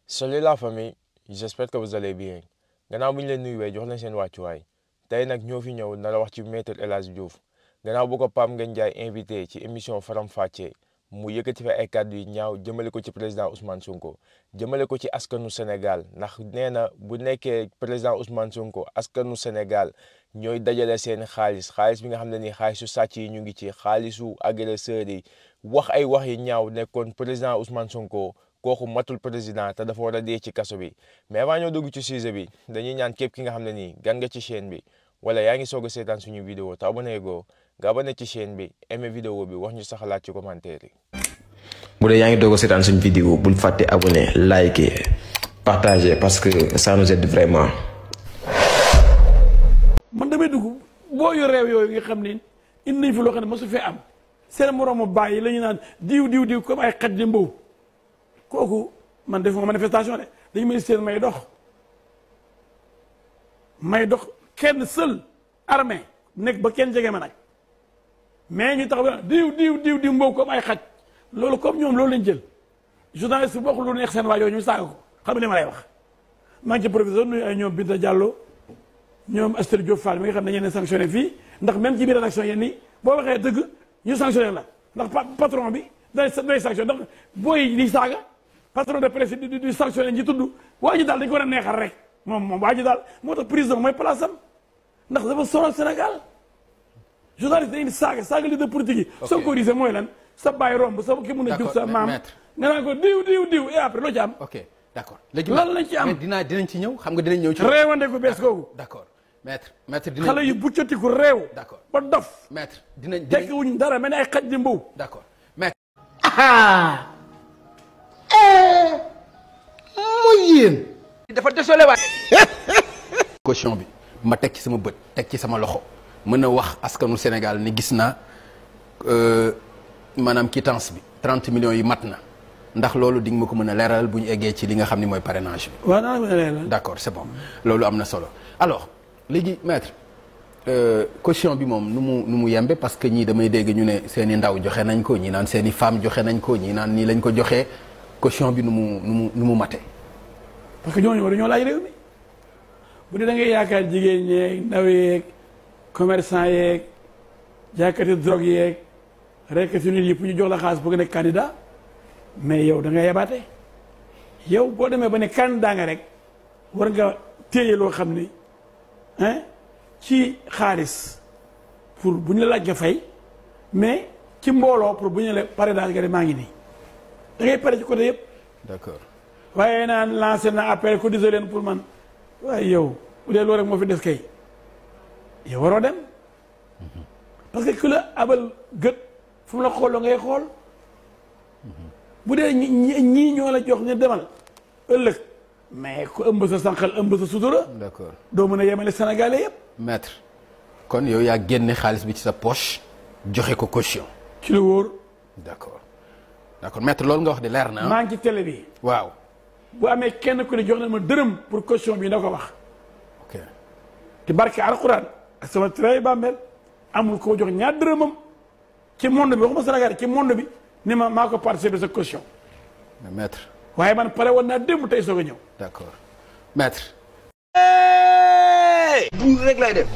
Salut la famille, j'espère que vous allez bien. Gannaaw bi ñu leen nuyuwee jox leen seen wàccuwaay tey nag ñoo fi ñëw na la wax ci Maître El Hadj Diouf gannaaw bu ko Pape Ngagne Ndiaye invité ci émission Faram Facce mu yëkkati fa ay kàddu yu ñaaw jëmale ko ci président Ousmane Sonko jëmale ko ci askanu Sénégal ndax nee na bu nekkee président Ousmane Sonko askanu Sénégal ñooy dajale seen xaalis bi nga xam ne nii xaalisu sàcc yi ñu ngi ci xaalisu agresseurs yi wax ay wax yi ñaaw nekkoon président Ousmane Sonko. kooku matul président te dafa war a dee ci kaso bi mais avant ñoo dugg ci sujet bi dañuy ñaan képp ki nga xam ne nii gan nga ci chaîne bi wala yaa ngi soog a seetaan suñu vidéo te abonné go nga abonné ci chaîne bi aimé vidéo bi wax ñu sa xalaat ci commentaire yi. bu dee yaa ngi doog a seetaan suñu vidéo bul fàtte abonné liker partager parce que ça nous aide vraiment. man damay dugg boo yor réew yooyu nga xam ne indi nañ fi loo xam ne mosu fee am seen moroomu bàyyi la ñu naan diw comme ay xaj di mbow. kooku man defuma manifestation de dañu may seen may dox kenn seul armée nekk ba kenn jege ma nag mais ñu taxaw diw mbow comme ay xaj loolu comme ñoom loolu lañ jël journaliste bu wax lu neex seen waajoo ñu saaga ko xam li ma lay wax maa ngi ci professeur nuyu ay ñoom Binta Diallo ñoom Astor Diop Fall mi nga xam ne dañu leen sanctionné fii ndax même ci biir rédaction yéen nii boo waxee dëgg ñu sanctionné la ndax patron bi day sanctionné ndax booy di saaga patron de presse di sanctionné ñi tudd waa ji daal dañ ko war a neexal rek moom waa ji daal moo tax prison mooy place am ndax dafa sonal Sénégal journaliste dañuy saaga leader politique yi. soo ko risé mooy lan sa bàyyi romb sa ki mun a jug sa maam. nga naan ko diw et après loo ci am. ok d' accord léegi lan lañ ci am dinañ ci ñëw xam nga dinañ ñëw ci. réewande ko bees googu. d' accord maître dinañ xale yu buccatiku réew. d' accord ba dof. maître dinañ tekki wuñ dara mel ni ay xaj di mbow. d' accord maître. mooy yéen. dafa désolé waay. caution bi ma teg ci sama bët teg ci sama loxo mën a wax askanu Sénégal ni gis naa maanaam quittance bi 30 millions yi mat na ndax loolu di nga ma ko mën a leeral bu ñu eggee ci li nga xam ni mooy parrainage bi. waaw naa la mën a leeral. d' accord c' est bon loolu am na solo alors léegi maître caution bi moom nu mu yembe parce que ñii damay dégg ñu ne seen i ndaw joxe nañ ko ñii naan seen i femme joxe nañ ko ñii naan nii lañ ko joxee caution bi nu mu mate. parce que ñooñu war ñoo laaj réew mi bu dee da ngay yaakaar jigéen ñeeg ndaw yeeg commerçant yeeg jaaykati drogue yeeg rekkati nit yi pour ñu jox la xaalis pour nga nekk candidat mais yow da ngay yabaate yow boo demee ba ne candidat nga rek war nga téye loo xam ni ci xaalis pour bu ñu la laaj nga fay mais ci mbooloo pour bu ñu la parrainage nga de maa ngi nii da ngay pare ci côté yëpp. d'accord. waaye naan lancé na appel ko disé leen pour man waaye yow bu dee loolu rek moo fi des kay yow waroo dem parce que ku la abal gët fu mu la xooloo ngay xool bu dee ñii ñoo la jox ne demal ëllëg mais ku ëmb sa sànqal ëmb sa sutura. d'accord doo mën a yemale Sénégalais yëpp. maître kon yow yaa génne xaalis bi ci sa poche joxe ko caution. ci la wóor. d'accord d'accord maître loolu nga wax de leer na. maa ngi ci télé bi. waaw. bu amee kenn ku ne jox na ma dërëm pour caution bi na ko wax. ok te barke alxuraan ak sama tray bàmmeel amul ko jox ñaar dërëmam ci monde bi waxuma Sénégal ci monde bi ni ma maa ko participé sa caution. mais maître. waaye man pare woon naa démb tey soog a ñëw. d'accord maître. buur rek lay def.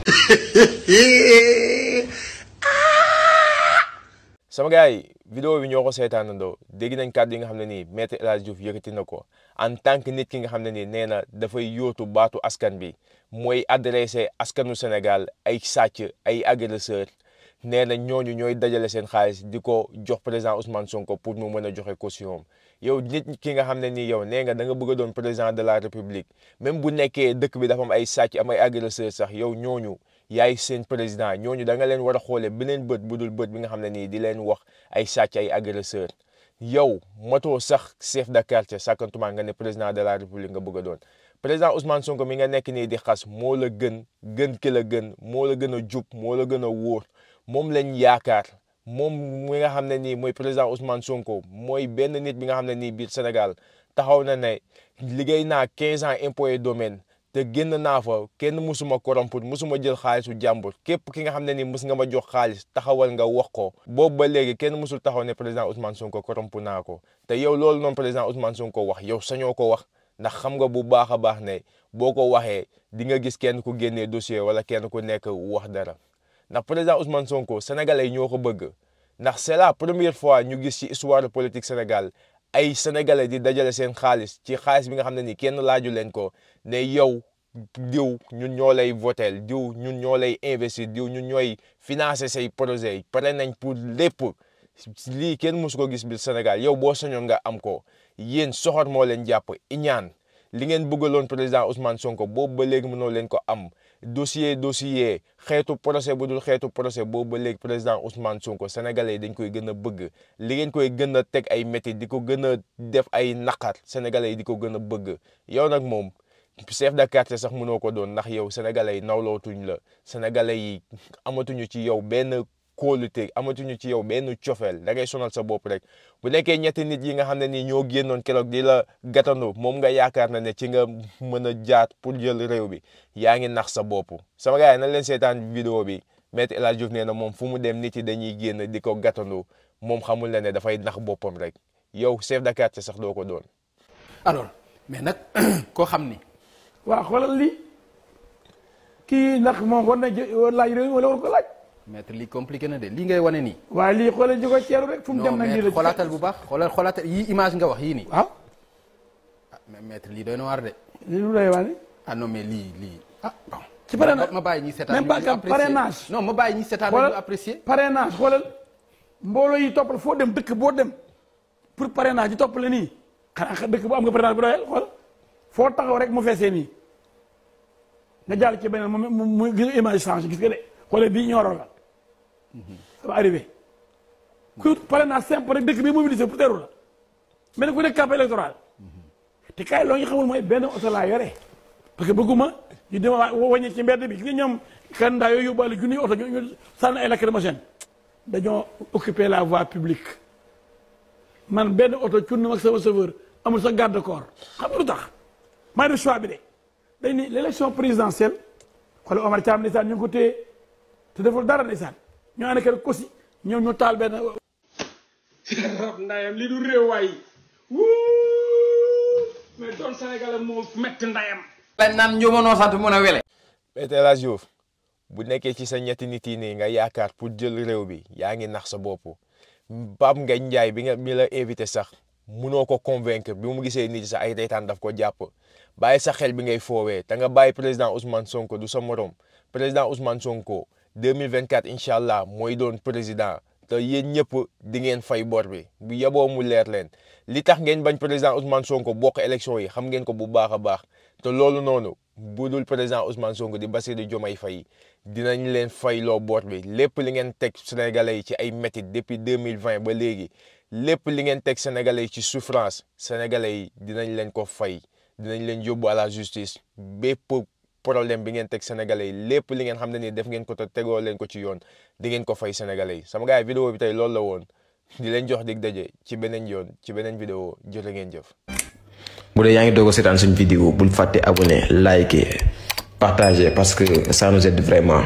sama gars yi vidéo bi ñoo ko seetaanandoo dégg nañ kàddu yi nga xam ne nii Maître El Hadj Diouf yëkkati na ko en tant que nit ki nga xam ne nii nee na dafay yóotu baatu askan bi mooy adressé askanu Sénégal ay sàcc ay agresseur nee na ñooñu ñooy dajale seen xaalis di ko jox président Ousmane Sonko pour mu mën a joxe caution yow nit ki nga xam ne nii yow nee nga da nga bëgg a doon président de la république même bu nekkee dëkk bi dafa am ay sàcc am ay agresseur sax yow ñooñu yaay seen président ñooñu da nga leen war a xoolee beneen bët bu dul bët bi nga xam ne nii di leen wax ay sàcc ay agresseur yow matoo sax chef de quartier sàkkantuma nga ne président de la république nga bëgg a doon président Ousmane Sonko mi nga nekk nii di xas moo la gën ki la gën moo la gën a jub moo la gën a wóor moom lañ yaakaar moom mi nga xam ne nii mooy président Ousmane Sonko mooy benn nit bi nga xam ne nii biir Sénégal taxaw na ne liggéey naa 15 ans impôt et domaine te génn naa fa kenn musuma corrompre musuma jël xaalisu jàmbur képp ki nga xam ne ni mus nga ma jox xaalis taxawal nga wax ko boobu ba léegi kenn musul taxaw ne président Ousmane Sonko corrompre naa ko te yow loolu noonu président Ousmane Sonko wax yow sañoo ko wax ndax xam nga bu baax a baax ne boo ko waxee di nga gis kenn ku génnee dossier wala kenn ku nekk wax dara ndax président Ousmane Sonko sénégalais yi ñoo ko bëgg ndax c'est la première fois ñu gis ci histoire politique Sénégal ay sénégalais di dajale seen xaalis ci xaalis bi nga xam ne ni kenn laaju leen ko ne yow diw ñun ñoo lay votel diw ñun ñoo lay investir diw ñun ñooy financer say projet yi pare nañ pour lépp lii kenn mosu ko gis biir Sénégal yow boo sañoon nga am ko yéen soxor moo leen jàpp iñaan li ngeen bëggaloon président Ousmane Sonko boobu ba léegi mënoo leen ko am dossier xeetu procès bu dul xeetu procès boobu ba léegi président Ousmane Sonko sénégalais yi dañ koy gën a bëgg li ngeen koy gën a teg ay métti di ko gën a def ay naqar sénégalais yi di ko gën a bëgg yow nag moom chef de quartier sax mënoo ko doon ndax yow sénégalais yi nawlootuñ la sénégalais yi amatuñu ci yow benn kóolute amatuñu ci yow benn cofeel da ngay sonal sa bopp rek bu nekkee ñetti nit yi nga xam ne nii ñoo génnoon keroog di la gàttandu moom nga yaakaar na ne ci nga mën a jaat pour jël réew bi yaa ngi nax sa bopp sama gars yi nañ leen seetaan vidéo bi Maître El Hadj Diouf nee na moom fu mu dem nit yi dañuy génn di ko gàttandu moom xamul na ne dafay nax boppam rek yow chef de quartier sax doo ko doon. alors mais nag koo xam ni. waaw xoolal lii kii ndax moom war na laaj réew mi wala war ko laaj. maître lii compliqué na de lii ngay wane nii. waaye lii xoolal ji ko ceeru rek fu mu dem nag lii la xoolaatal bu baax xoolaatal yii image nga wax yii nii. waaw. ah mais maître lii doy na waar de. lii lu lay wane. ah non mais lii ah bon. ci parrainage ma bàyyi ñi seetaan même pas parrainage. non ma bàyyi ñi seetaan ñu apprécier. parrainage xoolal mbooloo yi toppal foo dem dëkk boo dem pour parrainage yi toppale nii xanaa dëkk bu am nga parrainage bu doyal xool foo taxaw rek mu feesee nii nga jàll ci beneen mu gis image change gis nga de xoolal bii ñooro la. ça va arriver ku parrainage simple rek dëkk bi mobilisé pour teeru la mais nag ku nekk campagne électorale te kaay loo ñu xamul mooy benn oto laa yore parce que bëgguma ñu dem wàññi ci mbedd bi gis nga ñoom candidat yooyu yóbbaale junniy oto ñu sànni ay lacrymogène dañoo occuper la voie publique man benn oto cunni mag sama chauffeur amul sa garde corps xam nga lu tax maa def choix bi de dañ ni l'élection présidentielle xoolal Omar Thiam ndeysaan ñu ngi ko téye te deful dara ndeysaan ñoo ànd ak kosi ñoom ñu taal benn rab ndayam li du réew waay mais doon Sénégal moo metti ndayam lañ naan ñu mënoo sant mën a wele. Maître El Hadj Diouf bu nekkee ci sa ñetti nit yi nii nga yaakaar pour jël réew bi yaa ngi nax sa bopp Pape Ngagne Ndiaye mi la invité sax munoo ko convaincre bi mu gisee nit sax ay reetaan daf ko jàpp bàyyi sa xel bi ngay foowee te nga bàyyi président Ousmane Sonko du sa morom président Ousmane Sonko 2024 incha allah mooy doon président te yéen ñëpp di ngeen fay bor bi bu yeboo mu leer leen li tax ngeen bañ président Ousmane Sonko bokk élection yi xam ngeen ko bu baax a baax te loolu noonu bu dul président Ousmane Sonko di Bassirou Diomaye Faye dinañ leen fay loo bor bi lépp li ngeen teg sénégalais yi ci ay métit depuis 2020 ba léegi lépp li ngeen teg sénégalais yi ci souffrance sénégalais yi dinañ leen ko fay dinañ leen yóbbu à la justice bépp problème bi ngeen teg sénégalais yi lépp li ngeen xam ne ni def ngeen ko te tegoo leen ko ci yoon di ngeen ko fay sénégalais yi sama gars yi vidéo bi tey loolu la woon di leen jox dig daje ci beneen yoon ci beneen vidéo jërë ngeen jëf. bu dee yaa ngi doog a seetaan suñu vidéo bul fàtte abonné liker partager parce que ça nous aide vraiment.